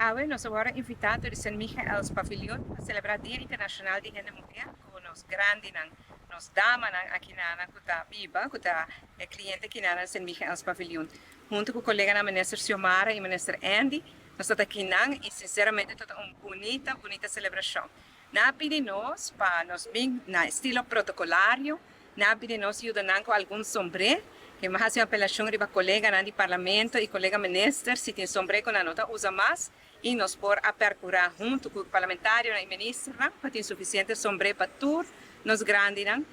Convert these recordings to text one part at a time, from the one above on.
Awe nos a wòrdu invitá dor di Sint Michaels Paviljoen pa selebrá Dia Internashonal di Hende Muhé ku nos grandinan, nos damanan akinanan ku ta biba, ku ta e kliente akinanan di Sint Michaels Paviljoen. Huntu ku koleganan Minister Xiomara i Minister Andy nos ta ta akinan i sinseramente ta ta un bunita, bunita selebrashon. Nan a pidi nos pa nos bin na estilo protokolario. Nan a pidi nos yuda nan ku algun sombré. Ke mi a hasi un apelashon riba koleganan di parlamento i kolega minister si tin sombré ku nan no ta usa mas i nos por a perkurá huntu ku parlamentarionan i ministernan pa tin sufisiente sombré pa tur nos grandinan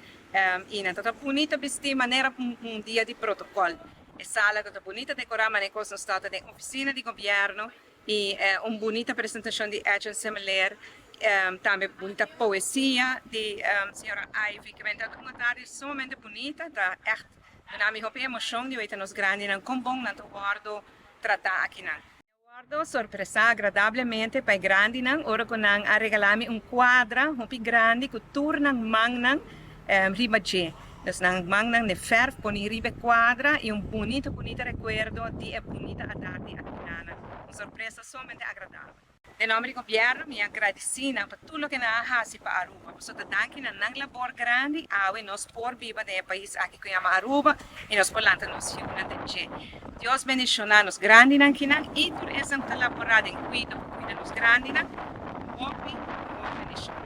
i nan ta ta bunita bistí manera un dia di protokòl. E sala ta ta bunita dekorá manera kos nos ta ta den ofisina di gobièrnu. I un bunita presentashon di Edjean Semeleer, tambe bunita poesia di señora Ivy. Ke benta un atardi sumamente bunita, ta ègt duna mi hopi emoshon di weta nos grandinan kon bon nan ta wòrdu tratá akinan. Mi a wòrdu sorpresá agradablemente pa e grandinan ora ku nan a regalá mi un kuadra hopi grandi ku tur nan mannan riba dje. Dus nan mannan n'e fèrf poni riba e kuadra i un bunita bunita rekuerdo di e bunita atardi aki nan. Un sorpresa sumamente agradabel. Den nomber di Gobierno mi a gradisi nan pa tur loke nan a hasi pa Aruba. Pasobra ta danki na nan labor grandi awe nos por biba den e pais aki ku yama Aruba i nos por lanta nos yunan den dje. Dios bendiciona nos grandinan kinan i tur esnan ku ta labora den kuido pa kuida nos grandinan. Hopi hopi bendicion.